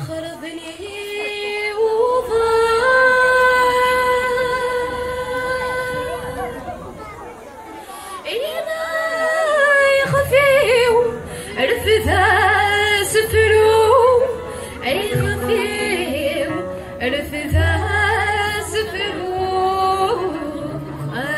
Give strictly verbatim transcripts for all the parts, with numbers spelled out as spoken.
Xerben-iyi uḍar. Ima ixef-iw rfed asefru, ixef-iw rfed asefru. Ay.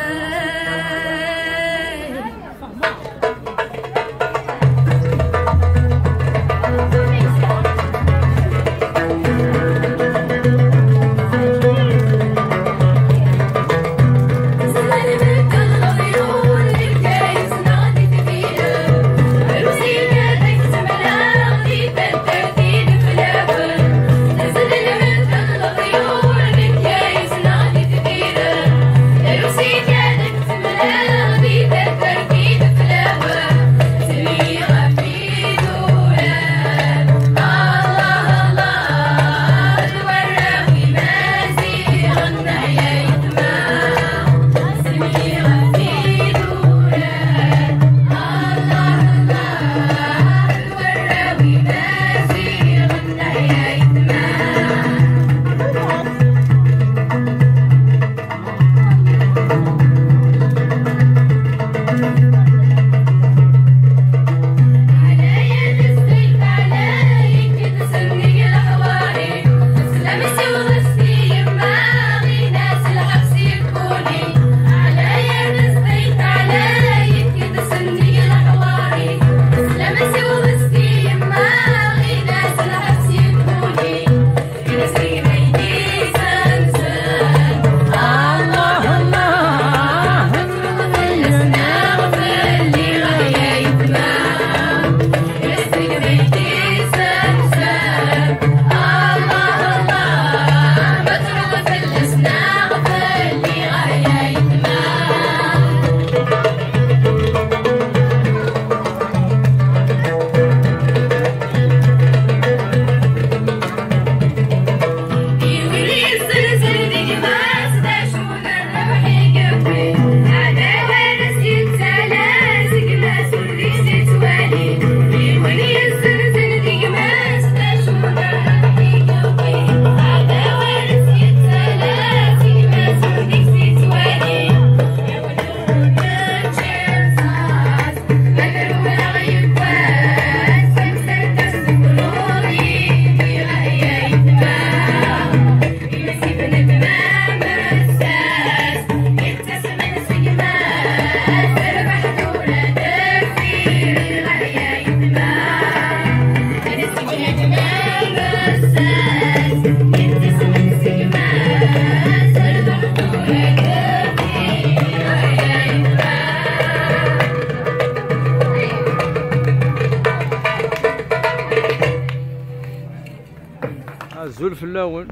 Azul fell-awen.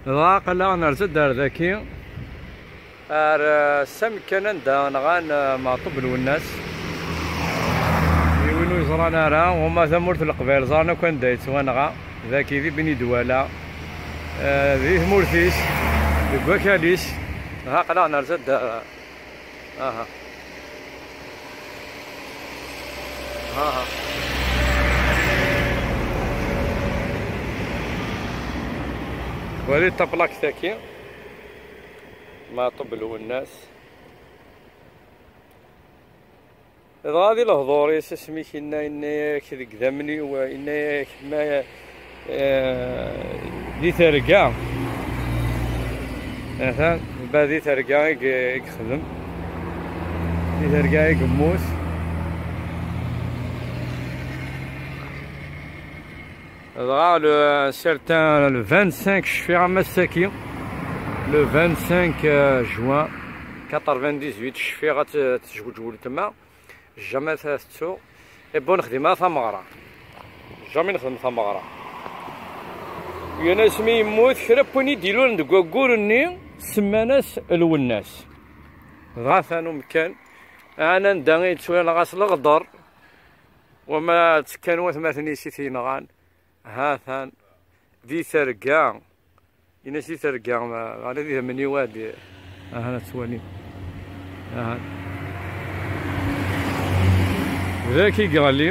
Dɣa aql-aɣ nerza-d ar daki, ar, eh, s amkan anda nɣan, eh, Meɛṭub Lwennas. I win ur yeẓran ara, uma tamurt n Leqbayel ẓran akk anda yettwanɣa. Daki di Beni Dwala, eh, di tmurt-is, deg wakal-is. Dɣa aql-aɣ nerza-d, eh, Aha. Aha. Wali taplakt-agi. Meɛṭub Lwennas. Dɣa di lehdur-is, asmi k-inna, inna-yak deg idammen-iw, inna-yak ma, eh, di terga. Atan, mbeɛd di terga i ge-, i yexdem. Di terga i yemmut. Dɣa le, certains, le vingt-cinq, cfiɣ am ass-agi, le vingt-cinq, euh, juin quatre-vingt-dix-huit, cfiɣ ad t-, ad tezweǧ weltma. Jamais ad tettu. Et bon, nexdem ara tameɣra. Jamais nexdem tameɣra. Yan asmi yemmut, kra n win i d-ilulen deg waggur-nni, semman-as Lwennas. Dɣa atan umkan, ɛan anda i yettwali ɣas leɣder, wama ttekkan watmaten-is i t-yenɣan. Ha-t-an di terga. Ini-as di terga, ma, ala di idammen-iw ad, aha, ad twalim. Aha. Daki yeɣli.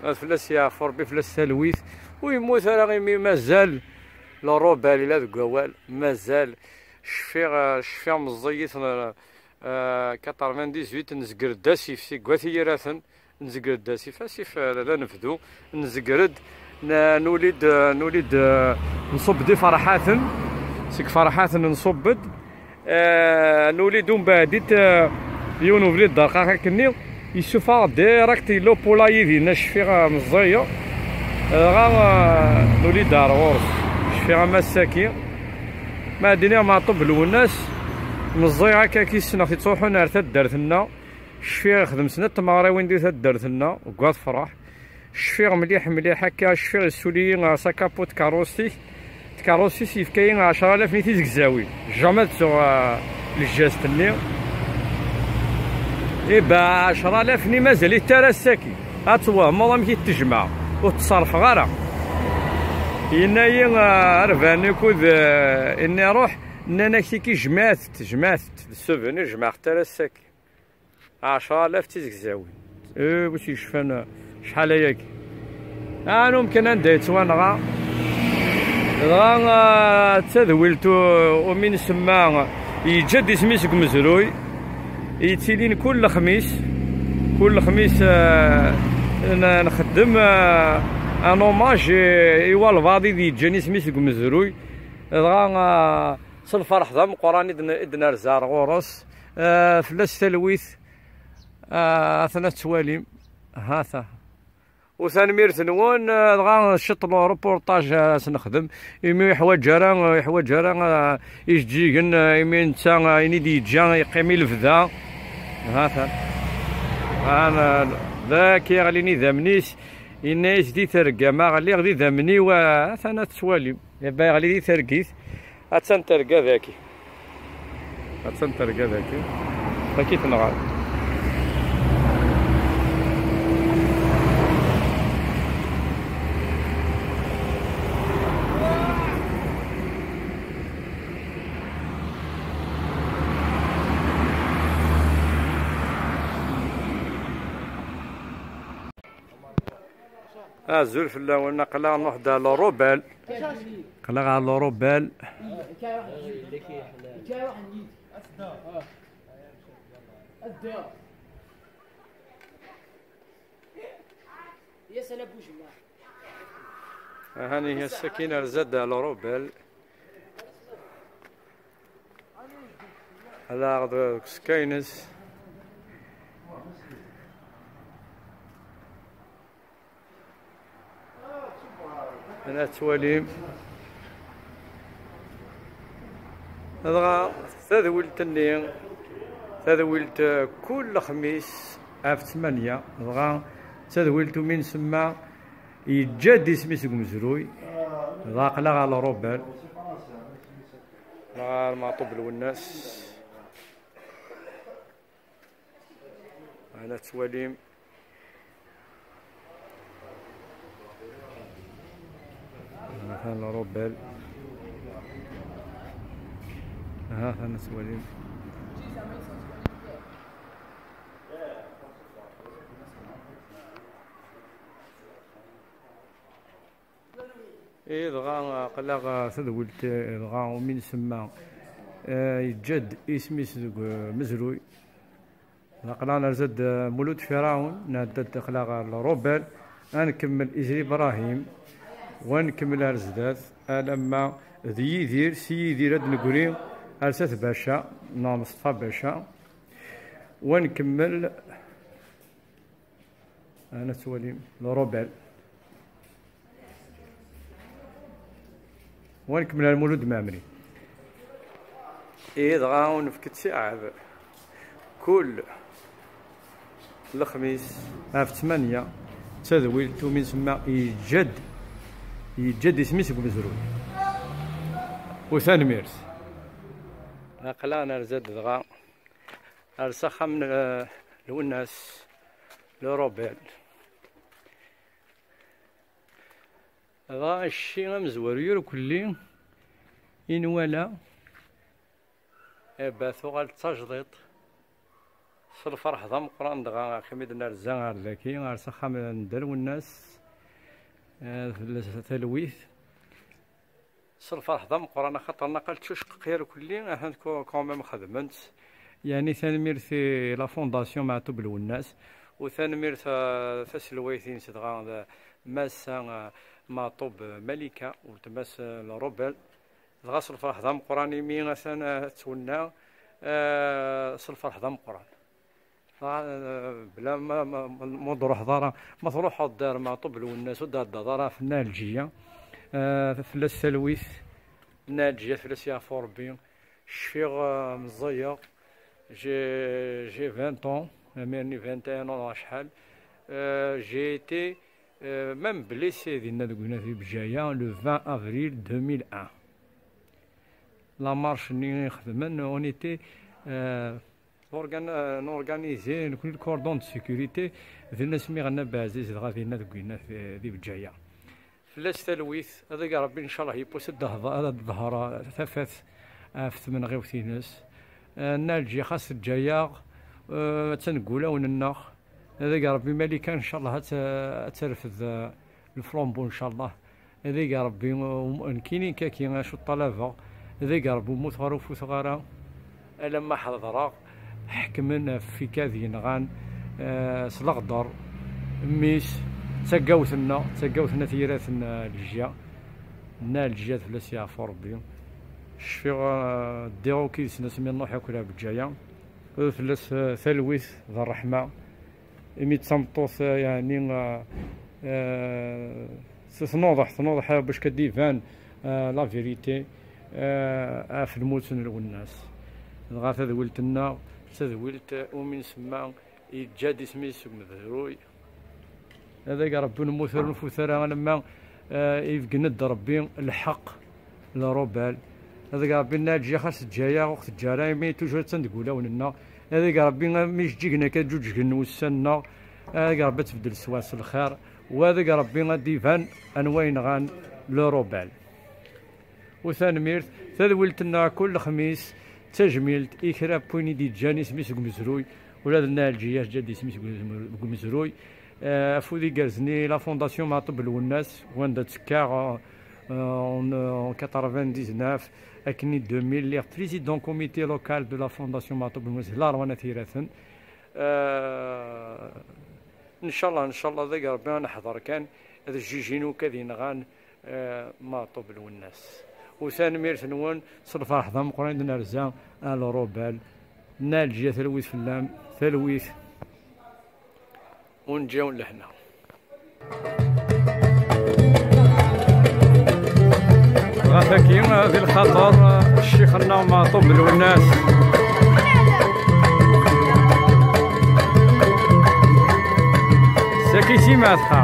Ad fell-as yeɛfu Rebbi, fell-as talwit. Ur yemmut ara imi mazal le Robel ila deg wawal. Mazal. Cfiɣ, eh, cfiɣ meẓẓiyit, eh, quatre-vingt-dix-huit, nezger-d asif, tiggat i yiraten, nezger-d asif, asif, eh, d anebdu, nezger-d, n-, nuli-d, eh, nuli-d, eh, nṣubb-d iferḥaten, seg iferḥaten nṣubb-d, eh, nuli-d umbeɛd-it, eh, yiwen ubrid d arqaq akkenni, yessufeɣ direct, yella upulayi dinna, cfiɣ, eh, meẓẓiyeɣ, dɣa, eh, nuli-d ar ɣur-s, cfiɣ am ass-agi, ma ad iniɣ Meɛṭub Lwennas, meẓẓiyeɣ akka, ssneɣ-t yettruḥun ar taddart-nneɣ, cfiɣ ixdem snat tmeɣriwin di taddart-nneɣ, deg At Ferḥ. Cfiɣ mliḥ, mliḥ akka, cfiɣ yessuli-yi, uh, s akapu n tkeṛṛust-ik. Tkeṛṛust-is yefka-yi ɛecra alaf n tizegzawin. Jamais ad ttuɣ, uh, lǧast-nni. Iba ɛecra alaf-nni mazal-it ara ass-agi. Ad twehmeḍ amek i t-tejmeɛ. Ur t-ṣerrfeɣ ara. Yenna-yi, uh, Arban, ukud, uh, inni ruḥ, nnan-ak tiki jemɛet-t, jemɛet-t. D souvenir, jemɛeɣ-t ara ass-agi. Ɛecra alaf d tizegzawin. Eh, wi s-yecfan, eh, cḥal ayagi. Ah, nu mkan anda yettwanɣa. Dɣa, ah, d tadwilt u-, umi nsemma, yeǧǧa-d isem-is deg umezruy, yettilin kul lexmis, kul lexmis, eh, n-, nxeddem, eh, un hommage i, i walbaɛḍ i d-yeǧǧan isem-is deg umezruy. Dɣa, ah, s lferḥ d ameqqran i d-n-, i d-nerza ar ɣur-s. Eh, fell-as talwit. Ah, atan ad twalim. Hata. U tanemmirt-nwen, ah, dɣa ciṭ n uruportaj ara s-nexdem, imi ur yeḥwaǧ ara, ur yeḥwaǧ ara, ah, ijeǧǧigen, ah, imi netta, ah, ayen i d-yeǧǧa yeqqim i lebda. Hata. Ana, d akka yeɣlin idammen-is, yenna-yas di terga, ma ɣliɣ d idammen-iw, ah, atan ad twalim. Yabba yeɣli di tergit. Attan terga daki. Attan terga daki. Daki tenɣa. Azul fell-awen, aql-aɣ nruḥ-d ɣer Lorubal. Aql-aɣ ɣer Lorubal. Ahani ass-agi nerza-d ɣer Lorubal. Ad aɣeɣ deg usekka-ines. Ad twalim. Dɣa tadwilt-nni, tadwilt, eh, kul lexmis ɣef ttmanya, dɣa tadwilt umi nsemma yeǧǧa-d isem-is deg umezruy, dɣa aql-aɣ ɣer Lorubal. Ɣer Meɛṭub Lwennas. Ana tettwalim. Atan Lorubal. Atan tettwalim. Eh, dɣa aql-aɣ tadwilt, eh, dɣa umi nsemma, eh, yeǧǧa-d isem-is deg, eh, umezruy. Aql-aɣ nerza-d, eh, Mulud Firaun, nɛedda-d aql-aɣ ɣer Lorubal, ad nkemmel Izri Ibrahim, wa nkemmel ar zdat, alamma d Yidir, si Yidir ad negri ar Sat Baca, neɣ Meṣṭfa Baca, wa nkemmel Ana tettwalim Lorubal. Wa nkemmel ar Mulud Mɛemmri. Ihi dɣa ur nefk ttiɛad. Kul lexmis ɣef ttmanya, d tadwilt umi nsemma yeǧǧa-d, yeǧǧa-d isem-is deg umezruy. U tanemmirt. Aql-aɣ nerza-d dɣa ar s axxam n, eh, Lwennas, Lorubal. Dɣa acci amezwaru irkelli i nwala, Aba tuɣal d tajdiṭ. S lferḥ d ameqqran dɣa, axim i d-nerza ar daki, ar s axxam n Dda Lwennas, eh, fell-as talwit. S lferḥ d ameqqran, axaṭer naqal ttucqeq irkelli, ahat ko-, quand même xedmen-tt. Yani, tanemmirt i la fondation Meɛtub Lwennas, u tanemmirt, eh, taselwayt-ines dɣa d Massa, eh, Meɛtub Malika, weltma-s, eh, n Robel. Dɣa s lferḥ d ameqqran imi atan, eh, tettwenna, eh, s lferḥ d ameqqran. Dɣa, eh, bla ma, ma, ma, ma d-ruḥeḍ ara, ma truḥeḍ ar Meɛtub Lwennas, ur d-ɛeddaḍ ara ɣef Nna Ɛelǧiya, eh, fell-as talwit, Nna Ɛelǧiya fell-as yeɛfu Rebbi. Cfiɣ, eh, meẓẓiyeɣ, j'ai, j'ai vingt ans, imir-nni vingt et un ans neɣ acḥal. Eh, j'ai été, eh, même blessé dinna deg winat di Bǧaya, le vingt avril deux mille un. La marche-nni i xedmen, on était, euh, organ-, euh, organisé, nekni le cordon de sécurité, dinna asmi ɣenna Baɛziz, dɣa dinna deg winat, euh, di Bǧaya. Fell-as talwit, ad ag Rebbi, ncallah, yiwwas ad d-tehḍ-, ad d-tehḍer tafat ɣef tmenɣiwt-ines. Eh, Nna Ɛelǧiya xas teǧǧa-yaɣ, eh, attan deg wulawen-nneɣ. Ad ag Rebbi Malika, ncallah, ad t-, ad terfed, eh, le flambeau, ncallah. Ad ag Rebbi, eh, nekkini kaki, acu ṭṭalabeɣ, ad ag Rebbi ur mmuteɣ ara, ur futeɣ ara. Alamma ḥedṛeɣ, ḥekmen ɣef wigad yenɣan, eh, s leɣder mmi-s, d taggawt-nneɣ, d taggawt n At Yiraten, eh, Ɛelǧiya. Nna Ɛelǧiya fell-as yeɛfu Rebbi. Cfiɣ, eh, ddiɣ akk yid-sen asmi nruḥ akk ar Bǧaya. Fell-as, eh, talwit d ṛṛeḥma. Imi d tameṭṭut, eh, yeɛni, eh, eh, tnuḍeḥ, tnuḍeḥ, eh, bac ad d-iban, eh, la vérité, eh, ɣef lmut n Lwennas. Dɣa tadwilt-nneɣ, d tadwilt, eh, umi nsemma, yeǧǧa-d isem-is seg umezruy. Ad ag Rebbi ur nemmut ara, ur nfut ara, alamma, eh, ibeggen-d Rebbi lḥeqq. Lrubal. Ad ag Rebbi Nna Ɛelǧiya xas teǧǧa-yaɣ, ur ɣ-teǧǧa ara, imi toujours attan deg wulawen-nneɣ. Ad ag Rebbi mi jeǧǧigen akka ǧuǧgen wussan-nneɣ, ad ag Rebbi ad tbeddel sswa s lxir, u ad ag Rebbi ad d-iban anwa yenɣan lrubal. U tanemmirt, tadwilt-nneɣ kul lexmis, d tajmilt i kra n win i d-yeǧǧan isem-is deg umezruy, ula d Nna Ɛelǧiya teǧǧa-d isem-is deg umezruy. Eh, afud igerrzen i la Fondation Meɛtub Lwennas, wanda ttekkaɣ, eh, en, en quatre-vingt-dix-neuf, akken i deux mille, lliɣ président comité local de la Fondation Meɛtub Lwennas, di Laṛwan At Yiraten. Eh, ncallah, ncallah, d ag Rebbi ad neḥḍer kan, ad jjijin akk ad yenɣan, eh, Meɛtub Lwennas. U tanemmirt-nwen, s lferḥ d ameqqran i d-nerza ar Lrubal. Nna Ɛelǧiya, talwit fell-am, talwit. Ur neǧǧi-awen lehna. Ɣef waki, di lxaṭer, ccix-nneɣ Meɛtub Lwennas. Saki si Mɛatqa.